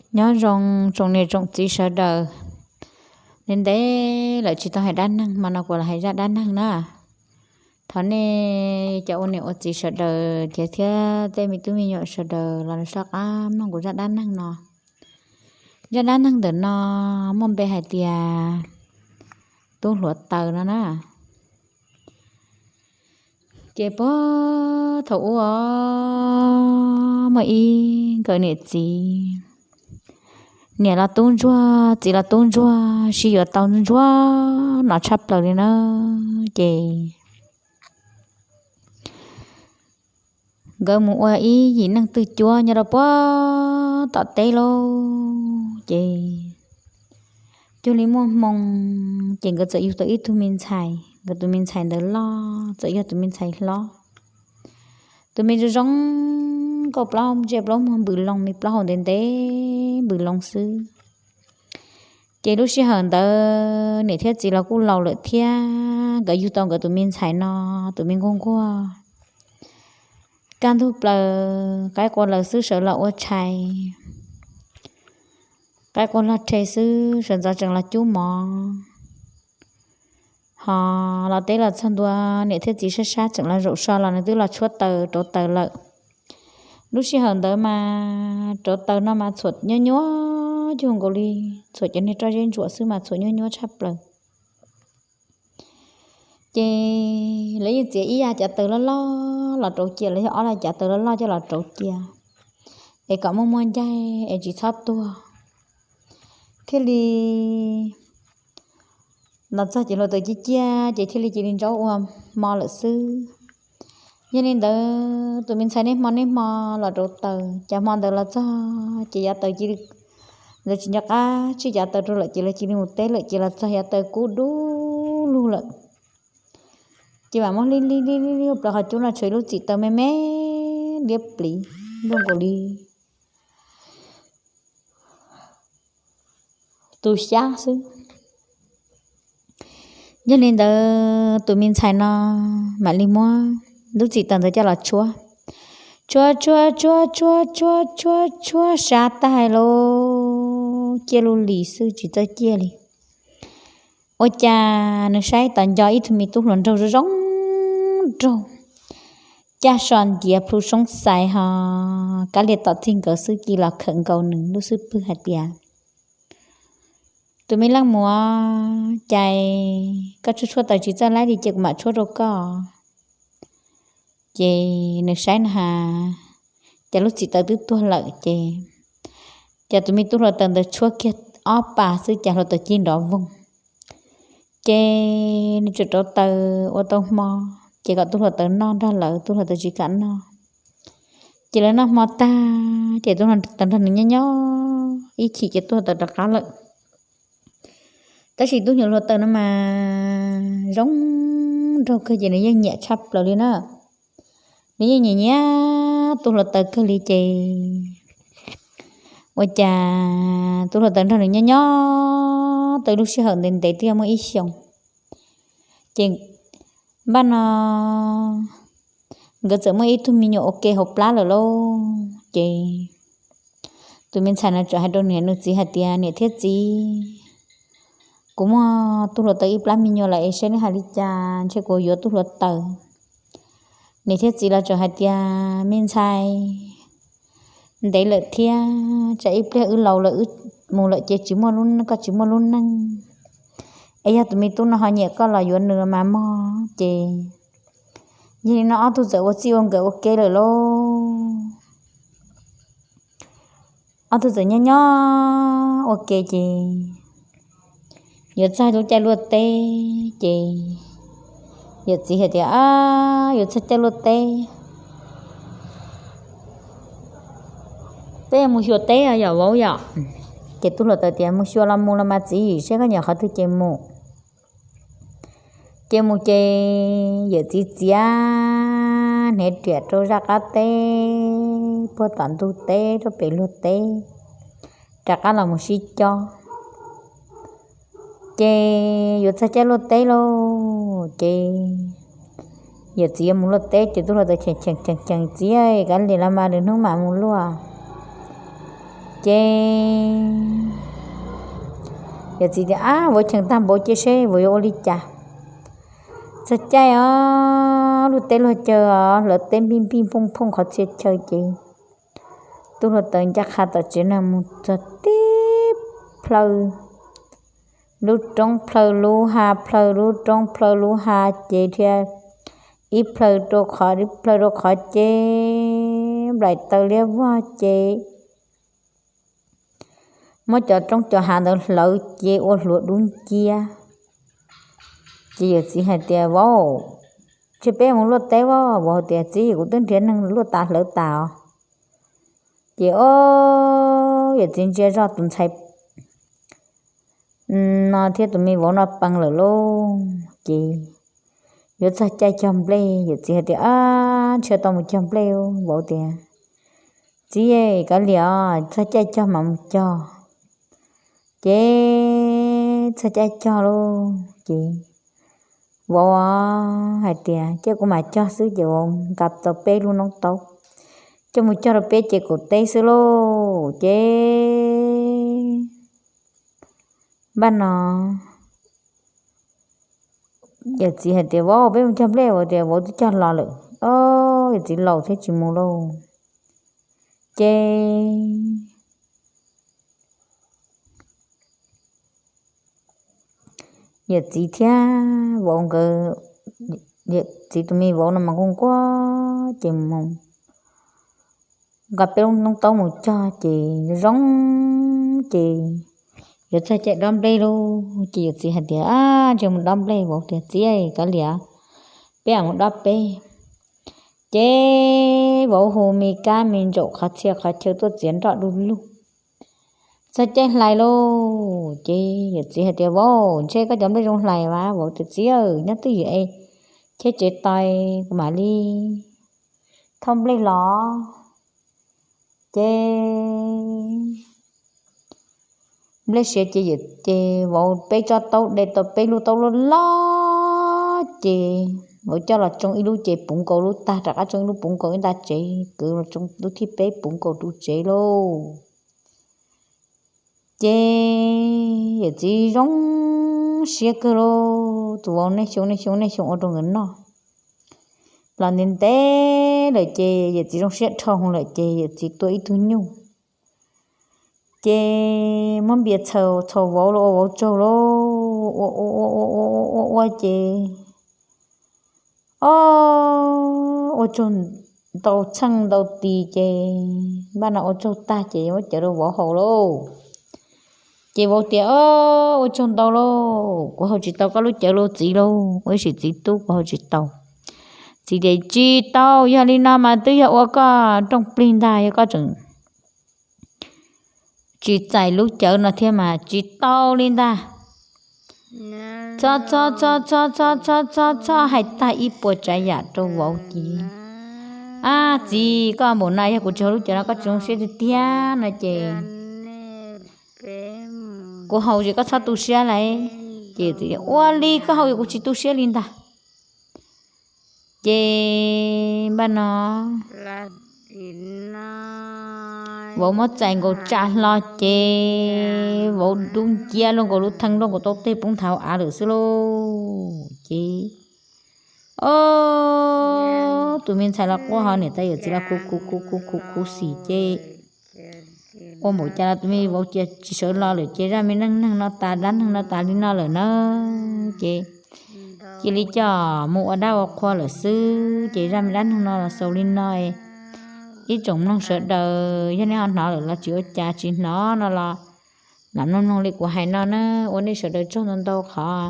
Nyob zoo tsoom niam tsoom txiv sawv daws. Ntev ntev lawm tsis tau hais dab neeg, mas no kuv los hais zaj dab neeg na. Thov nej cov ua niam ua txiv sawv daws thiab, thiab tej me tub me nyuam sawv daws los soj qab mloog kuv zaj dab neeg no. Zaj dab neeg ntawm no muaj npe hais tias tub hluav taws no na. Ces puag thaum ub os, muaj ib nkawd niam txiv, niam los tub ntsuag, txiv los tub ntsuag, sib yuav tau ntsuag no tshaj plaws li na. Ces nkawd mus ua ib yim neeg twg cuab nyob rau puag tom teb lauj. Ces cuag li muaj hmoo, ces nkawd txawm yug tau ib tug me ntxhais. Nkawd tus me ntxhais ntawd loj, txawm yog tus me ntxhais hlob. Tus me zoo zoo, nkauj plaub ntsej plaub muag, npws loo, me plaub hau ntev ntev npws loo xwb. Ces lub sij hawm ntawd niam thiab txiv los kuj laus lawm thiab, nkawd yug tau nkawd tus me ntxhais no, tus me nquag nquag, kaj ntug plaws qaib qua lawv xwb sawv los ua tshais, qaib qua log rhe xwb sawv ntxov tsees los cub mov. Ho los teb los txog ntua, niam thiab txiv sab sab tseem los zaum so los nws twb los tshuab taws rauv taws lawm. Lub sij hawm ntawd mas rauv taws no mas txhuam nyuab nyuab cuag nkaus li txhuam cov niag roj zeb ntsuam xwb mas txhuam nyuab nyuab tshaj plaws. Ces lawv yeej txiav ib yav cov taws loj loj los rauv cia, los yog ob laj cav taws loj loj coj los rauv cia, es kom muaj muaj ncaig es tsis txhob tuag. Thiaj li los txog ces hluav taws ciaj ciaj ces thiaj li cia li ntsaub ua hmo lawm xwb. Yog li ntawd tus me ntxhais niaj hmo niaj hmo los rauv taws, cas hmo ntawd los txog ces yav taws cia li, ntawd tsis nco qab tsij cav taws rau lawm ces lawv cia li mus teb lawm, ces los txog yav taws kub dub lug lawm. Ces mam muab lig lig lig lig ua plaws qhov cub no tshuav ib lub txim taws me me liab pliv zoo nkaus li tus xyab xwb. Yog li ntawd tus me ntxhais no mam li muab lub txim taws ntawd coj los tshuab, tshuab tshuab tshuab tshuab tshuab tshuab tshuab sab tag lauj, ciaj lub lis xwb tsis txawj ciaj li. Ua cas nws saib tom nco ib tug me tub hluas nraug zoo zoo nraug, caj so ntiav plhu soob xais ho kab liag tom txig nkawd xwb cia los khawm nkaus nws lub xub pwg hais tias, Tus me leej muam, cas koj tshuab tshuab taws tsis txawj laib li, cia kuv mam tshuab rau koj. Ces nws saib no has, cas lub txim taws twb tuag lawm ces, cas tus me tub hluav taws ntawd tshuab kiag ob pas xwb cas hluav taws cia nrov voog. Ces nws tsuas rauv taws ua tau hmo, ces kom tub hluav taws noj nrog lawv, tub hluav taws tsis kam noj. Ces lawv noj hmo tag ces tub hluav taws nrog nws nyob nyob ib chim ces tub hluav taws rov qab lawm. Tab sis tub hluav taws no mas zoo nraug kawg ces nws yeej nyiam tshaj plaws li na. Nws yeej nyiam nyiam tub hluav taws kawg li ces ua cas tub hluav taws nrog nws nyob nyob tau lub sij hawm ntev ntev twb yog muaj ib xyoos. Ces npaj no nkawd txawm muaj ib tug me nyuam ua ke hauv plab lawm lauj. Ces tus me ntxhais no txawm hais rau niam nws txiv hais tias, Niam thiab txiv, kuv muaj tub hluav taws ib plab me nyuam lawm es saib nej hais li cas, ntshe kuv yuav tub hluav taws. Niam thiab txiv los txawm hais tias, Me ntxhais, ntev lawm thiab, tsam ib pliag wb laus lawm wb mus lawm ces tsis muaj lub, koj tsis muaj lub neej, es yog tus me tub no ho nyiam koj los yuav nws mas mog. Ces yog li no ob tug txawm ua txij ua nkawm ua ke lawm lauj. Ob tug txawm nyob nyob ua ke ces yuav txog lub caij luaj teb ces yawm txiv hais tias, Yuav txog caij luaj teb, peb mus xyuas teb yom vauv yom. Ces tub hluav taws tias, Mus xyuas los mus los mas txiv, saib koj nyiam qhov twg ces mus. Ces mus ces yawm txiv txiav hnev riam rau zaj qab teb puag tom ntug teb rau pem luag teb, rov qab los mus sib cob. Ces yuav txog caij luaj teb lauj, ces yawm txiv yuav mus luaj teb ces tub hluav taws cheem cheem cheem, Txiv, kav liam los mas, lwm hnub mam mus luaj. Ces yawm txiv tias, Ab, vauv cheem tag npaum ces seb vauv yuav ua li cas. Txog caij os, luag teb luag chaw os, hlawv teb npij npij phooj phooj qhov txhia chaw ces tub hluav taws ncaj qha tom tsev neeg mus txog tib plhaw lub roob plhaw lub hav, plhaw lub roob plhaw lub hav ces dhia ib plhaw rau qhov ib plhaw rau qhov ces nplaim taws liab vog ces muab cov roob cov hav ntawd hlawv ces ua hluav dub nciab. Ces yawm txiv hais tias, Vauv, cia peb mus luaj teb os. Vauv tias, Txiv, kuv twb nrhiav neeg luaj tas hlawv tas os. Ces o, yawm txiv ntsia zoj tus ntxhais no thiab tus me vauv no pees lawm lauj. Ces yuav txog caij cog nplej, yawm txiv hais tias, Ab, ntshe tau mus cog nplej. Vauv tias, Txiv, kav liam, txog caij cog mam mus cog. Ces txog caij cog lauj ces vauv hais tias, Cia kuv mam cog xwb. Ces vauv nqa tau peb lub noob taub coj mus cog rau peb ces kaum teb xwb lauj. Ces npaj no yawm txiv hais tias, Vauv, peb mus cog nplej. Vauv tias, Vauv twb cog los lawm. O, yawm txiv laus thiab tsis mus lauj. Ces yawm txiv thiab vauv nkawd, yawm txiv tus me vauv no mas nquag nquag ces mus nqa peb lub noob taub mus cog ces zoo ces yuav txog caij dob nplej lauj. Ces yawm txiv hais tias, Ab, ntshe mus dob nplej. Vauv tias, Txiv, kav liam, peb mam mus dob peb. Ces vauv hu me kab me ntsaum qhov txhia qhov chaw tuaj txiav nroj du lug. Txog caij hlais lauj, ces yawm txiv hais tias, Vauv, ntshe koj cov nplej zoo hlais mas. Vauv tias, Txiv, nyob twj ywm es cheb tsev tos kuv mam li thauj nplej los. Ces nplej siav ces, ces vauv peb tsob taub de tau peb lub taub loj loj ces vauv coj los tsoo ib lub ces puv nkaus lub tag, rov qab tsoo ib lub puv nkaus ib nta tsev, kwv los tsoo lub thib peb puv nkaus tus tsev lauj. Ces yawm txiv zoo siab kawg lauj, tus vauv nej xyoo nej xyoo nej xyoo ua rau nkawd noj los ntev ntev lawm ces yawm txiv zoo siab dhau lawm ces yawm txiv tua ib tug nyuj. Ces muab npias txhaws txhaus vauv los ua vauv tsaug lauj, ua ua ua ua ua ua ces, o, ua tsaug ntau txheej ntau tis ces npaj no ua tsaug tag ces muab cawv rau vauv haus lauj. Ces vauv tias, O, ua tsaug ntau lauj, kuv haus tsis tau koj lub cawv lauj txiv lauj, ua ib sim txiv tub kuv haus tsis tau. Txiv tias, Tsis tau, yog li no mas twb yog ua koj nrooj plig ntag, yog koj tseem tsis txais lub cawv no thiab mas tsis tau li ntag. Txhob txhob txhob txhob txhob txhob txhob hais tag ib puas tsav yam rau vauv ces, A txiv, koj npaum no yog kuv tsis haus lub cawv no koj tsis zoo siab tiag tiag no ces kuv haus ces koj txhob tu siab lauj. Ces ua li koj haus kuv tsis tu siab li ntag. Ces npaj no vauv muab txais nkaus tsa hlo ces vauv dub nciab luaj nkaus lub theej luaj nkaus tau tej poob nthav av lawm xwb lauj. Ces, o, tus me ntxhais los quaj ho niam tais yawm txiv los khuv khuv khuv khuv khuv khuv xim ces ua npaum cas los tus me vauv cia tsis sawv los lawm ces zaj me neej neeg no tas dab neeg no tas li no lawm na. Ces cia li coj mus ua dab ua qhua lawm xwb ces zaj me dab neeg no los xaus li no. Ib tsoom mloog sawv daws yog nej ho hnov lawm los tsis ua cas, tsis hnov no los lam mloog mloog li kuv hais no na. Ua nej sawv daws tsaug ntau ntau qhov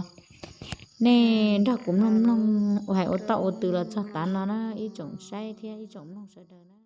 nej nrog kuv mloog mloog ua hais ua toj ua tw los txog tav no na ib tsoom saib thiab ib tsoom mloog sawv daws na.